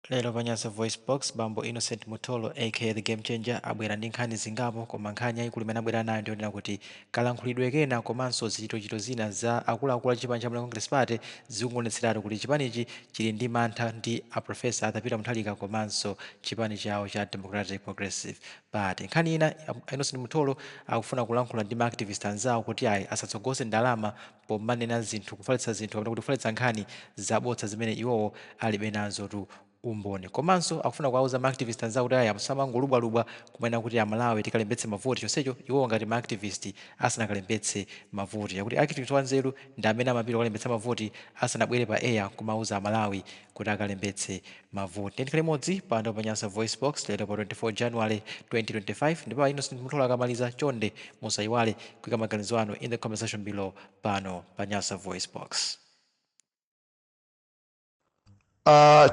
Lero pa Nyasa VoiceBox, bambo Innocent Mutholo aka The Game Changer abwera ndi nkhani zingapo, koma nkhani yayikulu imene abwera nayo ndiyonena kuti kalankhulidwe kena komanso zichitochito zina za akuluakulu a chipani cha Malawi Congress Party zikuonetseratu kuti chipanichi chili ndi mantha ndi a Professor Arthur Peter Mutharika komanso chipani chawo cha Democratic Progressive Party. Nkhani ina, Innocent Mutholo akufuna kulankhula ndi ma activist anzawo kuti ayi, asatsogoze ndalama pomanena zinthu, kufalitsa zinthu kapena kuti kufalitsa nkhani zabodza zimene iwowo alibe nazotu umboni. Komanso akufuna kuwauza ma activist anzawo kuti ayi, asamangolubwalubwa kumanena kuti Amalawi tikalembetse mavoti, chonsecho iwowo ngati ma activist asanakalembetse mavoti, yakuti activist wanzeru ndi amene amapita kukalembetsa mavoti asanabwere pa air kumauza Amalawi kuti akalembetse mavoti. Ndikhale limodzi pano pa Nyasa Voice Box lero pa 24 January 2025, ndipo Innocent Mutholo akamaliza, chonde musayiwale kuyika maganizo anu in the comment section below pano pa Nyasa Voice Box.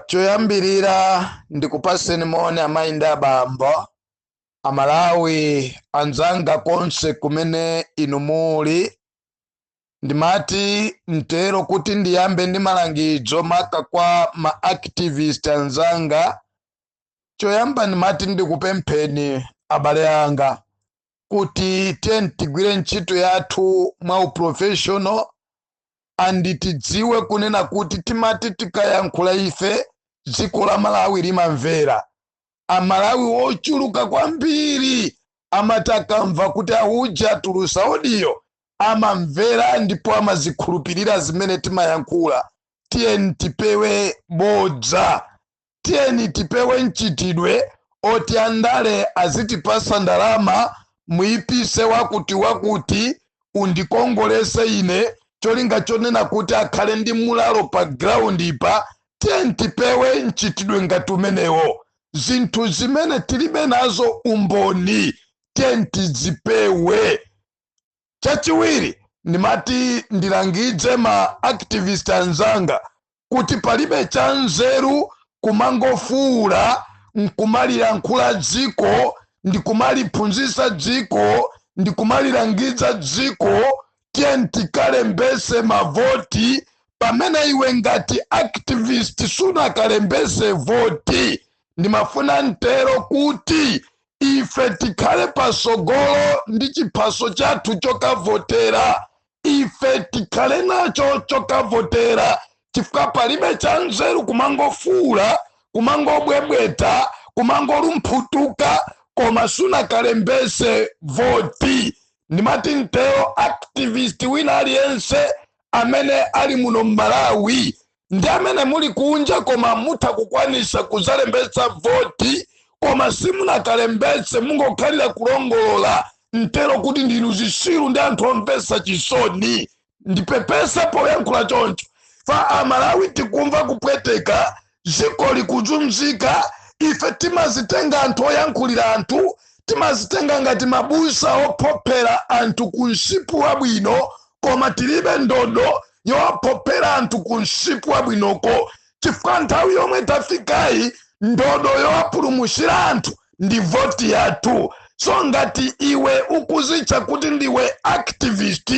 Choyambirira ndikupaseni moni, amayi ndi abambo, Amalawi anzanga konse kumene inu muli. Ndimati mtero kuti ndiyambe ndi malangizo maka kwa ma activist anzanga. Choyamba ndimati ndikupempheni, abale anga, kuti tiye tigwire ntchito yathu mwa u professional and tidziwe kunena kuti timati tikayankhula ife, dziko la Malawi limamvera. Amalawi ochuluka kwambiri amati akamva kuti auja atulusa audio, amamvera ndipo amazikhulupirira zimene timayankhula. Tiyeni tipewe bodza, tiyeni tipewe mchitidwe oti andale azitipasa ndalama, muyipise wakuti wakuti, undikongolese ine, cholinga chonena kuti akhale ndi mulalo pa ground pa. Tiye tipewe mchitidwe ngati umenewo. Zinthu zimene tilibe nazo umboni, tiye tizipewe. Chachiwiri, ndimati ndilangidze ma activist anzanga kuti palibe chanzeru kumangofuula nkumaliyankhula dziko, ndikumaliphunzitsa dziko, ndikumalilangiza dziko, tiye tikalembese mavoti, pamene iwe ngati activist sunakalembese voti. Ndimafuna mtero kuti ife tikhale pasogolo ndi chiphaso chathu chokavotera, ife tikhale nacho chokavotera, chifukwa palibe chanzeru kumangofuula, kumangobwebweta, kumangolumphutuka, koma sunakalembese voti. Ndimati mtero activist wina aliyense amene ali muno mMalawi ndi amene muli kunja koma mutha kukwanisa kuzalembetsa voti, koma simunakalembetse, mungokhalira kulongolola, mtero kuti ndinu zisilu ndi anthu omvetsa chisoni. Ndipepese poyankhula choncho fa Amalawi tikumva kupweteka, dziko likuzunzika. Ife timazitenga anthu oyankhulira anthu, timazitenga ngati mabusa ophophera anthu ku msipu wabwino, koma tilibe ndodo yowaphophera anthu ku msipu wabwinoko, chifukwa nthawi yomwe tafikayi, ndodo yowapulumutsira anthu ndi voti yathu. So ngati iwe ukuzitcha kuti ndiwe activist,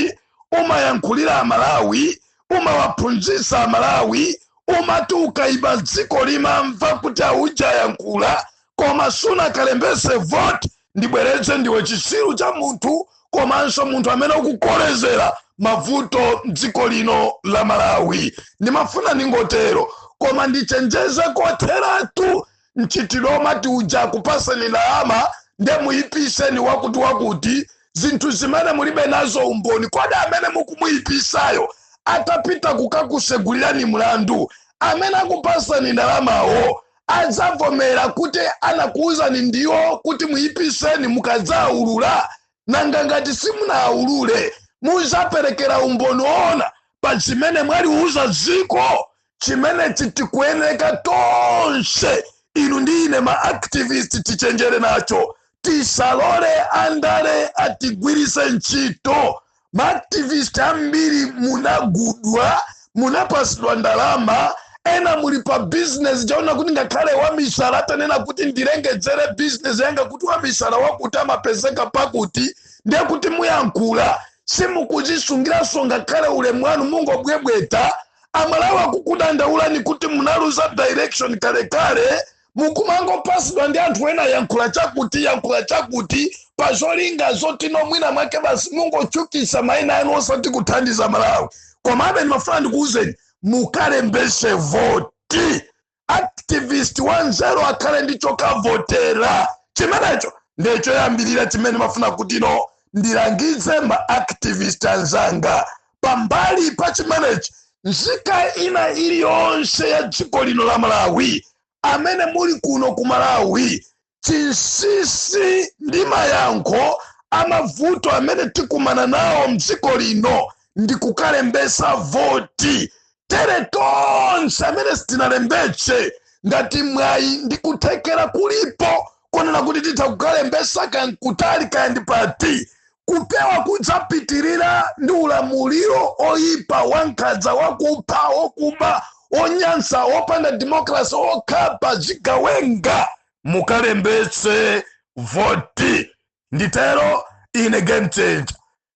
umayankhulira Amalawi, umawaphunzitsa Amalawi, umati ukayima dziko limamva kuti auja ayankhula, koma sunakalembese vote, ndibweretse, ndiwe chisiru cha munthu komanso munthu amene ukukolezera mavuto mdziko lino la Malawi. Ndimafuna ndingotero, koma ndichenjeze kotheratu mchitidwe omati uja akupaseni ndalama nde muyipiseni wakuti wakuti, zinthu zimene mulibe nazo umboni. Kodi amene mukumuyipisayo atapita kukakusegulirani mlandu, amene akupasani ndalamawo adzavomera kuti anakuwuzani ndiwo kuti muyipiseni mukadzaulula? Nanga ngati simunaulule, muzaperekera umboni ona pa zimene mwaliuza dziko? Chimene chitikuyeneka tonse, inu ndi ine ma activist, tichenjere nacho. Tisalole andale atigwirise ntchito. Ma activist ambiri munagudwa, munapasidwa ndalama, ena muli pa business chaona kuti ngakhale wamisala atanena kuti ndilengedzere business yanga kuti wamisala wakuti amapezeka pakuti, ndiye kuti muyankhula, simukuzisungiranso ngakhale ulemu wanu, mungobwebweta. Amalawi akukudandaulani kuti munaluza direction kalekale. Mukumangopasidwa ndi anthu ena, yankhula chakuti, yankhula chakuti, pa zolinga zoti nomwina mwake basi mungochukisa mayina anu, osati kuthandiza Malawi. Komabe ndimafuna ndikuwuzeni, mukalembese voti. Activist wanzeru akhale ndi chokavotera. Chimenecho ndechoyambirira chimene mafuna kuti no ndilangize ma activist anzanga. Pambali pa chimenechi, nzika ina iliyonse ya dziko lino la Malawi, amene muli kuno ku Malawi, chinsinsi ndi mayankho amavuto amene tikumana nawo mdziko lino ndi kukalembesa voti. Tere tonse amene sitinalembetse, ngati mwayi ndi kuthekera kulipo konena kuti titha kukalembesa kankutali kaya ndi pati, kupewa kudzapitirira ndi ulamuliro oyipa, wankhanza, wakupha, wokuba, onyansa, wopanda democracy, okhapa zigawenga, mukalembetse voti. Nditero ine Game Changer.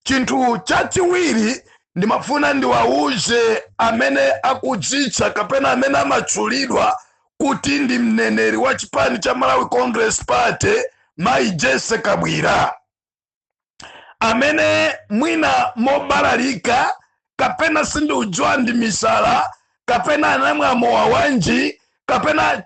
Chinthu chachiwiri, ndimafuna ndiwauze amene akudzitcha kapena amene amatchulidwa kuti ndi mneneri wa chipani cha Malawi Congress Party, Mayi Jesse Kabwira, amene mwina mobalalika kapena sindiudziwa ndi misala kapena anamwa mowa wanji kapena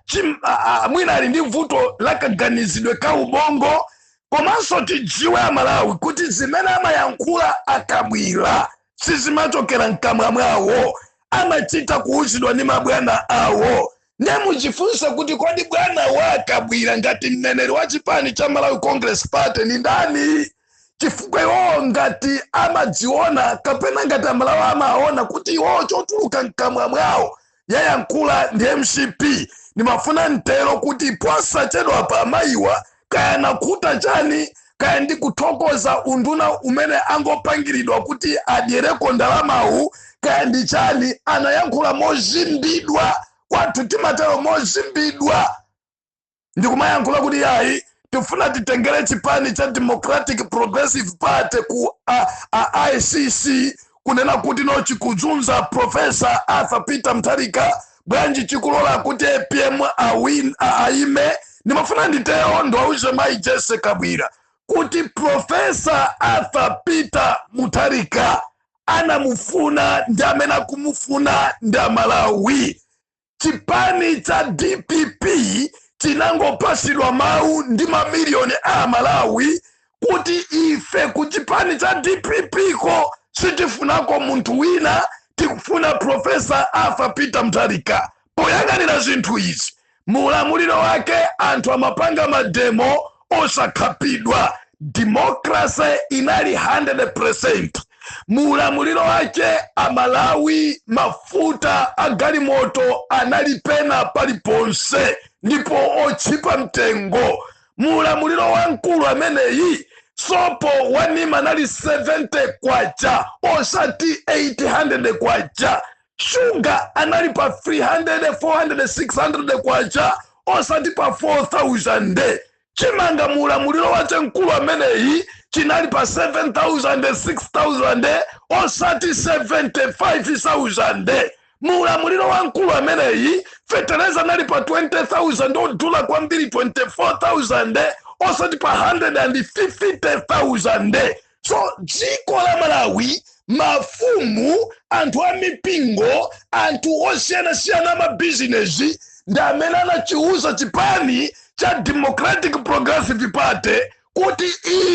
mwina ali ndi vuto la kaganizidwe ka ubongo. Komanso tidziwe Amalawi kuti zimene amayankhula Akabwira sizimachokera mkamwa mwawo, amachita kuuzidwa ndi mabwana awo. Ndiye muchifunse kuti kodi bwana wa Akabwira ngati mneneri wa chipani cha Malawi Congress Party ni ndani? Chifukwa iwowo ngati amadziona kapena ngati Amalawi amaona kuti iwowo chotuluka mkamwa mwawo yayankhula ndi MCP, ndimafuna mtero kuti posachedwa pa amayiwa, kaya nakhuta chani, kaya ndi kuthokoza unduna umene angopangiridwa kuti adyereko ndalamawu, kaya ndi chani, anayankhula mozimbidwa. Kwathu timatero, mozimbidwa, ndikumayankhula kuti yayi, tifuna titengere chipani cha Democratic Progressive Party ku a ICC, kunena kuti no, chikuzunza Professor Arthur Peter Mutharika. Bwanji chikulola kuti APM awin aime? Ndimafuna nditero ndiwauze mayi Jesse Kabwira kuti Professor Arthur Peter Mutharika anamufuna ndi amene akumufuna ndi Amalawi. Chipani cha DPP chinangopasidwa mawu ndi mamiliyoni a Amalawi kuti ife ku chipani cha DPP ko sitifunako munthu wina, tikufuna Professor Arthur Peter Mutharika. Poyang'anira zinthu izi, muulamuliro wake anthu amapanga mademo osakhapidwa, democracy inali 100%. Muulamuliro wake Amalawi, mafuta a galimoto anali pena paliponse ndipo otchipa mtengo. Muulamuliro wa mkulu ameneyi, sopo wa Nima anali 70 kwacha osati 800 kwacha. Shuga anali pa 300, 400, 600 kwacha osati pa 4000. Chimanga muulamuliro wache mkulu ameneyi chinali pa 7000, 6000 osati 75,000. Muulamuliro wa mkulu ameneyi fetereza anali pa 20,000, odula kwambiri 24,000 osati pa 150,000. So dziko la Malawi, mafumu, anthu a mipingo, anthu osiyanasiyana, amabizinesi ndi amene anachiuza chipani cha Democratic Progressive Party kuti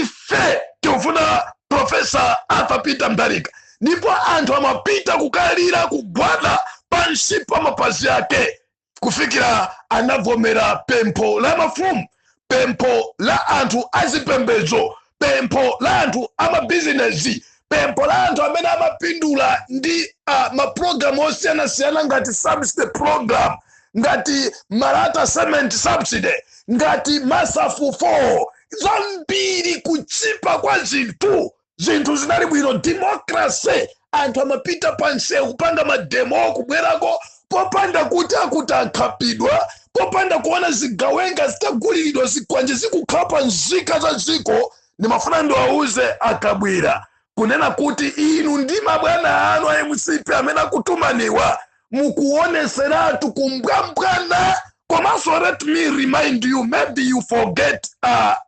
ife tikufuna Professor Arthur Peter Mutharika, ndipo anthu amapita kukalira, kugwada pansi pa mapazi ake kufikira anavomera pempho la mafumu, pempho la anthu azipembedzo, pempho la anthu amabizinesi, pempho la anthu amene amapindula ndi mapulogalamu osiyanasiyana ngati subsidy program, ngati Malata Cement subsidy, ngati MASAF 4, zambiri. Kuchipa kwa zinthu, zinthu zinali bwino, democracy, anthu amapita pansewu kupanga mademo, kubwerako popanda kuti akuti akhapidwa, popanda kuona zigawenga zitaguliridwa zikwanje zikukhapa nzika za dziko. Ndimafuna ndiwauze Akabwira kunena kuti inu ndi mabwana anu a MCP amene akutumaniwa, Mukuoneseratu kumbwambwana. Komanso let me remind you, maybe you forget,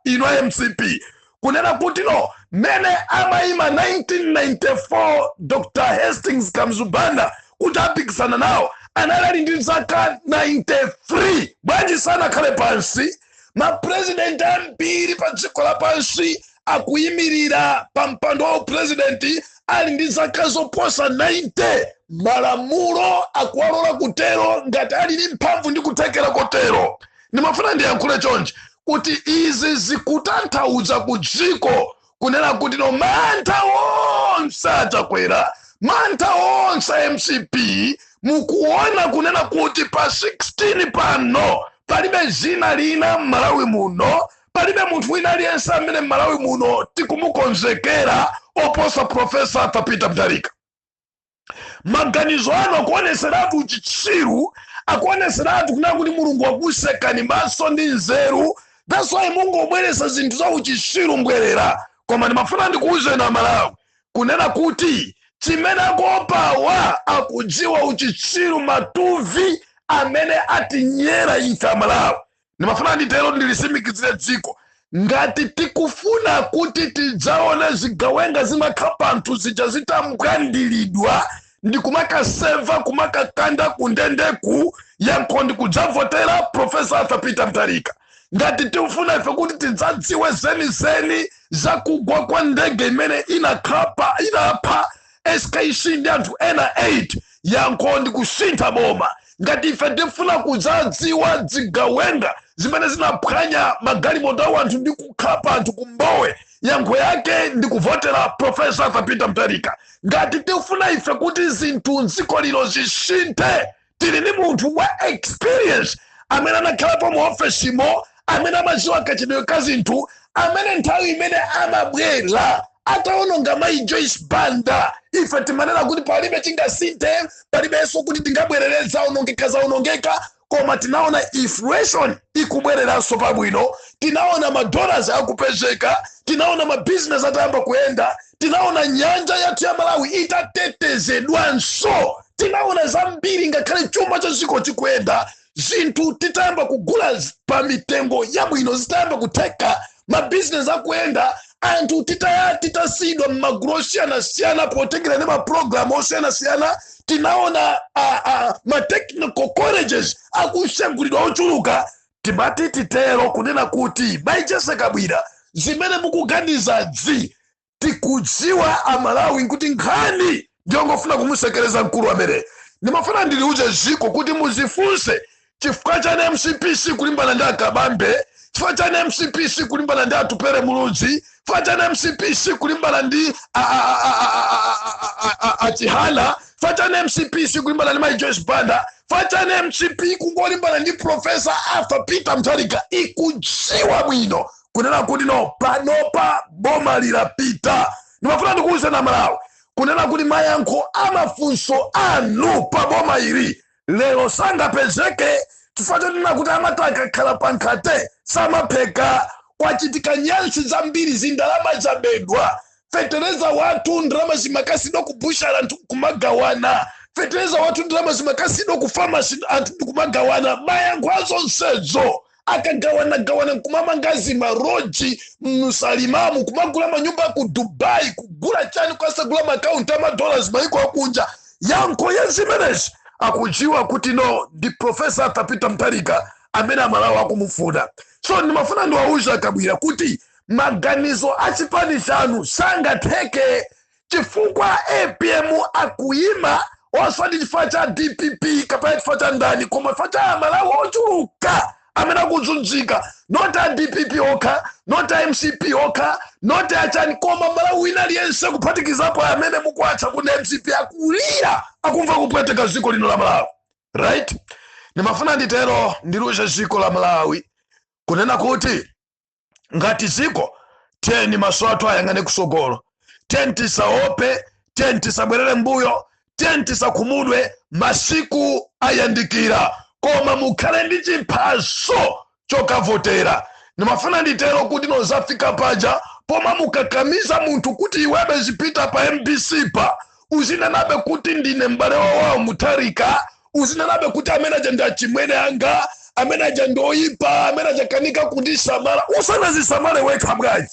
ino MCP, kunena kuti no, mene amayima 1994 Dr Hastings Kamuzu Banda kuti apikisana nawo, anali ali ndi zaka 93. Bwanji sanakhale pansi? Mapurezidenti ambiri pa dziko lapansi akuyimirira pa mpando wa upurezidenti ali ndi zaka zoposa 90. Malamulo akuwalola kutero ngati ali ndi mphamvu ndi kuthekera kotero. Ndimafuna ndiyankhule chonchi kuti izi zikutanthauza ku dziko kunena kuti no, mantha onse achakwera, mantha onse MCP, mukuona kunena kuti pa 16 pano palibe zina lina m'Malawi muno, palibe munthu wina aliyense amene m'Malawi muno tikumukonzekera oposa Professor Arthur Peter Mutharika. Maganizo anu akuoneseratu uchitsiru, akuoneseratu kunena kuti Mulungu wakusekani maso ndi nzeru. That's why mungobweresa zinthu za uchitsiru mbwerera. Koma ndimafuna ndikuwuzeni Amalawi kunena kuti chimene akuopawa, akudziwa uchitsiru matuvi amene atinyera ife Amalawi. Ndimafuna nditero, ndilisimikizire dziko, ngati tikufuna kuti tidzaone zigawenga zimakhapa anthu zija zitambwandilidwa ndi kumakaseva, kumakakanda kundendeku, yankho ndi kudzavotera Professor Arthur Peter Mutharika. Ngati tikufuna ife kuti tidzadziwe zenizeni zakugwa kwa ndege imene inakhapa, inapha SKC ndi anthu ena 8, yankho ndi kusintha boma. Ngati ife tifuna kudzadziwa zigawenga zimene zinaphwanya magalimoto awo anthu ndi kukhapa anthu kumbowe, yankho yake ndi kuvotera Professor Arthur Peter Mutharika. Ngati tifuna ife kuti zinthu mdziko lino zisinthe, tili ndi munthu wa experience amene anakhalapo mu ofesimo, amene amadziwa kachidwe ka zinthu, amene nthawi imene amabwera ataononga mayi Joyce Banda, ife timanena kuti palibe chingasinthe, palibenso kuti tingabwerere, zaonongeka, zaonongeka. Koma tinaona inflation ikubwereranso pabwino, tinaona madollars akupezeka, tinaona mabizinesi atayamba kuyenda, tinaona nyanja yathu ya Malawi itatetezedwanso, tinaona zambiri, ngakhale chuma cha dziko chikuyenda, zinthu titayamba kugula pa mitengo yabwino, zitayamba kutheka, mabizinesi akuyenda, anthu titasidwa m'magulu osiyanasiyana potengera ndi mapulogalamu osiyanasiyana. Tinaona ma technical colleges akusegulidwa ochuluka. Timati titero kunena kuti mayi Jessie Kabwila, zimene mukuganiza dzi, tikudziwa Amalawi kuti nkhani ndiyongofuna kumusekereza mkulu amene. Ndimafuna ndiliuze ziko kuti muzifunse chifukwa chani MCP sikulimbana ndi Akabambe, chifukwa chani MCP sikulimbana ndi Atupele Muluzi, chifukwa chani MCP sikulimbana ndi Achihana, chifukwa chani MCP sikulimbana ndi mayi Joyce Banda, chifukwa chani MCP kungolimbana ndi Professor Arthur Peter Mutharika. Ikudziwa bwino kunena kuti no, panopa boma lilapita. Ndimafuna ndikuuze na Malawi kunena kuti mayankho amafunso anu pa boma ili lero sangapezeke, chifukwa chonena kuti amati akakhala pa nkhate samapheka. Kwachitika nyansi zambiri, zindalama zabedwa, fetereza wathu ndalama zimakasidwa kubushara, anthu kumagawana fetereza wathu, ndalama zimakasidwa ku pharmacy, anthu ndikumagawana. Mayankho azonsezo, akagawanagawana nkumamanga zimalodge msalimamu, kumagula manyumba ku Dubai, kugula chani, kwasagula maakaunti amadollars maiko akunja, yankho ya zimenezi akudziwa kuti no, ndi Professor Arthur Peter Mutharika amene Amalawi akumufuna. So ndimafuna ndiwauza Kabwila kuti maganizo a chipani chanu sangatheke, chifukwa APM akuyima osati chifukwa cha DPP kapena chifukwa cha ndani, koma chifukwa cha Amalawi ochuluka amene akuzunzika, not a DPP okha, not a MCP okha, not achani, koma Malawi wina aliyense kuphatikizapo amene mukuatcha kuti MCP, akulira, akumva kupweteka dziko lino la Malawi, right? Ndimafuna nditero, ndiluze dziko la Malawi kunena kuti ngati dziko, tiyeni maso athu ayang'ane kusogolo, tiyeni tisaope, tiyeni tisabwerere mbuyo, tiyeni tisakhumudwe. Masiku ayandikira, koma mukhale ndi chiphaso chokavotera. Ndimafuna nditero kuti nozafika paja poma mukakamiza munthu kuti iwebe zipita pa MBC pa uzinenabe kuti ndine m'bale wawo Mutharika. Uzinenabe kuti amene aja ndi achimwene anga, amene aja ndi oyipa, amene aja kanika kundisamala. Usanazisamale wekha bwanji?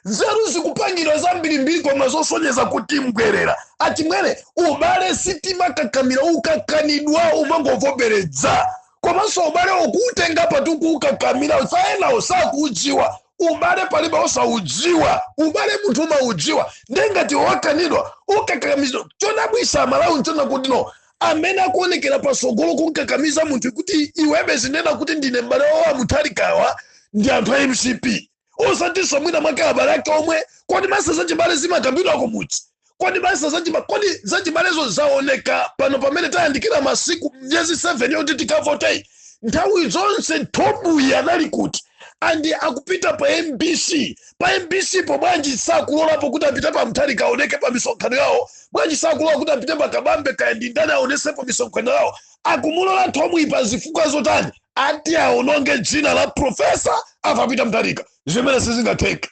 Nzeru zikupangidwa zambirimbiri, koma zosonyeza kuti mbwerera. Achimwene, ubale sitimakakamira, ukakanidwa umangovomereza. Komanso ubale ukuutenga patukuukakamira, saena usakuudziwa ubale, palibe osaudziwa ubale, munthu umaudziwa. Ndengati wakanidwa, ukakamizwa. Chodabwisa Malawi nchona kuti no amene akuonekera pasogolo kunkakamiza munthu kuti iwebe zinena kuti ndine m'bale wawo Mutharikawa ndi anthu a MCP, osatinso mwina mwake abale ake omwe. Kodi masa zachibale zimakambidwa kumudzi? Kodi masa zachibale, kodi zachibalezo zaoneka pano pamene tayandikira masiku miyezi 7 yoti tikavotei? Nthawi zonse Thobuyi anali kuti? Andi akupita pa MBC, pa MBC po bwanji sakulolapo kuti apite pa Mutharika aoneke pa misonkhano yawo? Bwanji sakulola kuti apite pa Kabambe, kaya ndi ndani, aonesepo misonkhano yawo? Akumulola Thomwi pa zifukwa zotani? Ati aononge dzina la Professor Arthur Peter Mutharika, zimene sizingatheke.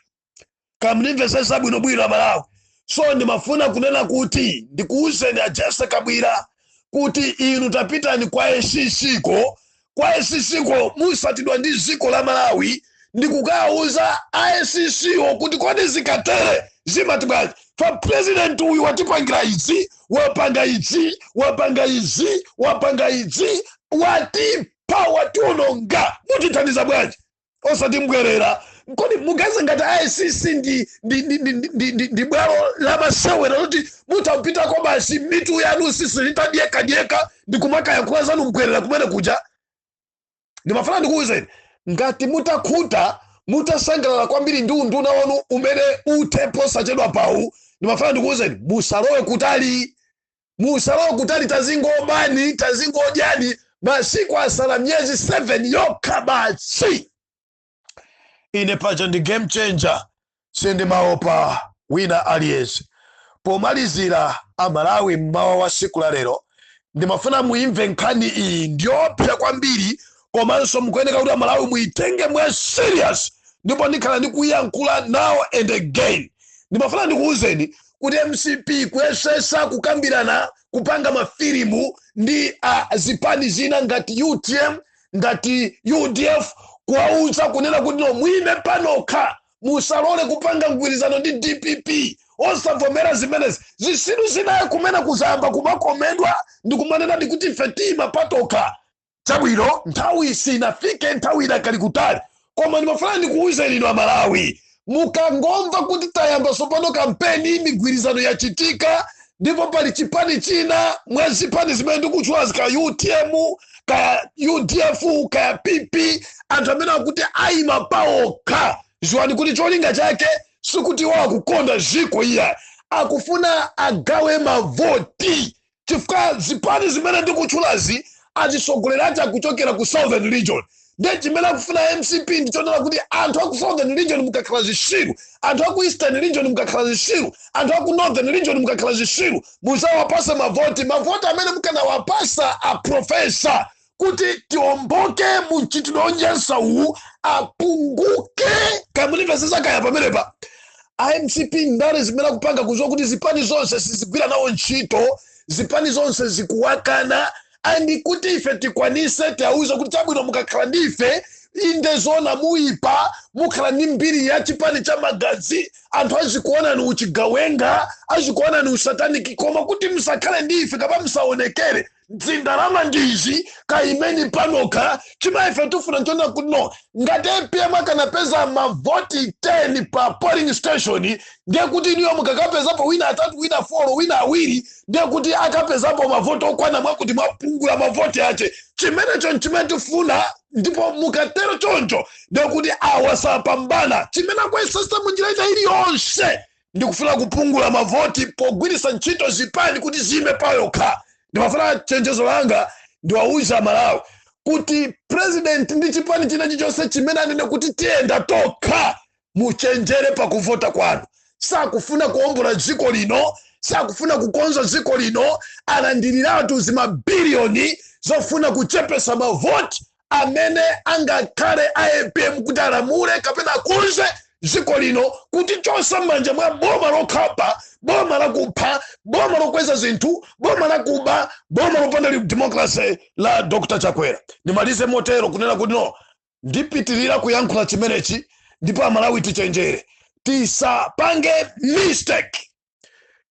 Kamundimvesesa bwinobwino Amalawi. So ndimafuna kunena kuti ndikuwuzeni a Jessie Kabwira kuti inu tapitani kwa ACC ko, kwa ACC ko, musatidwa ndi dziko la Malawi, ndikukawuza ACC wo kuti kodi zikatere zimati bwanji? Fa president uyu watipangira izi, wapanga izi, wapanga izi, wapanga izi, watipha, wationonga, mutithandiza bwanji? Osati mbwerera. Kodi mugaze ngati ICC ndi bwalo la masewera loti mutapitako basi mitu yanu sisi litadyekadyeka ndikumakayankhula zanu mbwerera kumene kuja? Ndimafuna ndikuwuzeni, ngati mutakhuta, mutasangalala kwambiri ndi unduna wanu umene uthe posachedwa pawu, ndimafuna ndikuwuzeni, musalowe kutali, musalowe kutali. Tazingobani, tazingodyani, masiku asala miyezi 7 yokha basi. Ine paja ndi game changer, sindimaopa wina aliyense. Pomalizira Amalawi, mmawa wa siku la lero ndimafuna muimve nkhani iyi, ndiyopsa kwambiri, komanso mukuyeneka kuti Amalawi muitenge mwa serious, ndipo ndikhala ndikuyankhula now and again. Ndimafuna ndikuwuzeni kuti MCP kuyesesa kukambirana kupanga mafilimu ndi zipani zina ngati UTM, ngati UDF, kuwauza kunena kuti no, mwime panokha, musalole kupanga mgwirizano ndi DPP, osavomera zimenezi. Zisilu zinaye kumene kuzayamba kumakomedwa ndikumanena ndikuti ife tima patokha. Chabwino, nthawi sinafike, nthawi idakali kutali, koma ndimafuna ndikuwuzeni inu Amalawi, mukangomva kuti tayamba sopano kampeni, migwirizano yachitika, ndipo pali chipani china mwa zipani zimene ndikutchula, ka UTM, kaya UDF, kaya PP, anthu amene akuti ayima paokha, ziwani kuti cholinga chake sikuti iwo akukonda ziko iya, akufuna agawe mavoti, chifukwa zipani zimene ndikutchulazi azisogolerachi akuchokera ku Southern Region. Ndiye chimene akufuna MCP ndichonena kuti anthu aku Southern Region mukakhala zisilu, anthu aku Eastern Region mukakhala zisilu, anthu aku Northern Region mukakhala zisilu, muzawapasa mavoti, mavoti amene mukanawapasa a professor kuti tiomboke mu mchitidwe onyansa uwu apunguke. Kamunimvesesa kaya pamenepa? IMCP ndale zimene akupanga, kuziwa kuti zipani zonse sizigwira nawo ntchito, zipani zonse zikuwakana, and kuti ife tikwanise tiauze kuti chabwino, mukakhala ndi ife, inde zona muipa, mukhala ndi mbiri ya chipani cha magazi, anthu azikuonani uchigawenga, azikuonani usataniki, koma kuti musakhale ndi ife kapa musaonekere, dzindalama ndizi, kaimeni panokha. Chima ife tifuna nchonena kuti no, ngati APM akanapeza mavoti 10 pa polling station, ndiye kuti iniyo mukakapezapo wina atatu, wina 4, wina awiri, ndiye kuti akapezapo mavoti okwana mwakuti mwapungula mavoti ache. Chimenecho nchimene tifuna, ndipo mukatero choncho ndiye kuti awa sapambana. Chimene akuyesesa munjira ina iliyonse ndikufuna kupungula mavoti pogwiritsa ntchito zipani kuti zime payokha. Ndimafuna chenjezo langa ndiwauza Malawi kuti president ndi chipani china chilichonse chimene anene kuti tiyenda tokha, muchenjere pakuvota kwanu. Sakufuna kuwombola dziko lino, sakufuna kukonza dziko lino, alandiriratu zimabiliyoni zofuna kuchepesa mavoti amene angakhale a APM kuti alamule kapena akonze. Dziko lino kutichosa m'manja mwa boma lokhapa, boma lakupha, boma lokweza zinthu, boma lakuba, boma lopanda democracy la Dr Chakwera. Ndimalize motero kunena kuti no, ndipitirira kuyankhula chimenechi, ndipo Amalawi tichenjere, tisapange mistake.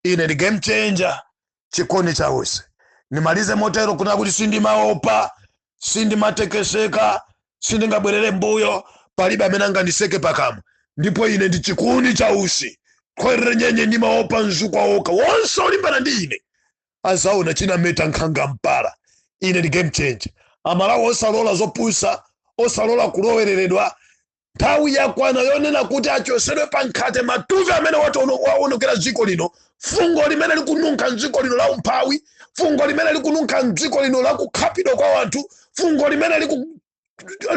Ine ndi Game Changer, Chikondi Chausi. Ndimalize motero kunena kuti sindimaopa, sindimatekeseka, sindingabwerere mbuyo, palibe amene angandiseke pakamwa. Ndipo ine ndi Chikuni Chausi, khwerere nyenye, ndimaopa mzukwa woka. Wonse olimbana ndi ine azaona chinameta nkhanga mpala. Ine ndi Game Changer. Amalawi, osalola zopusa, osalola kulowereredwa. Nthawi yakwana yonena kuti achosedwe pa nkhate matuvi amene waonekera dziko lino, fungo limene likununkha mdziko lino la umphawi, fungo limene likununkha mdziko lino la kukhapidwa kwa wanthu, fungo limene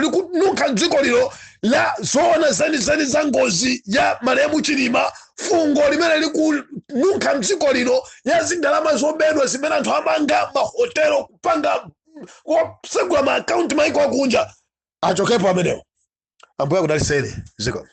likununkha mdziko lino la zoona zenizeni za ngozi ya malemu Chilima, fungo limene likununkha mdziko lino ya zindalama zobedwa zimene anthu amanga mahotelo, kupanga, kusegula maakaunti maiko akunja. Achokepo amenewo. Ambuye akudaliseni. Ziko.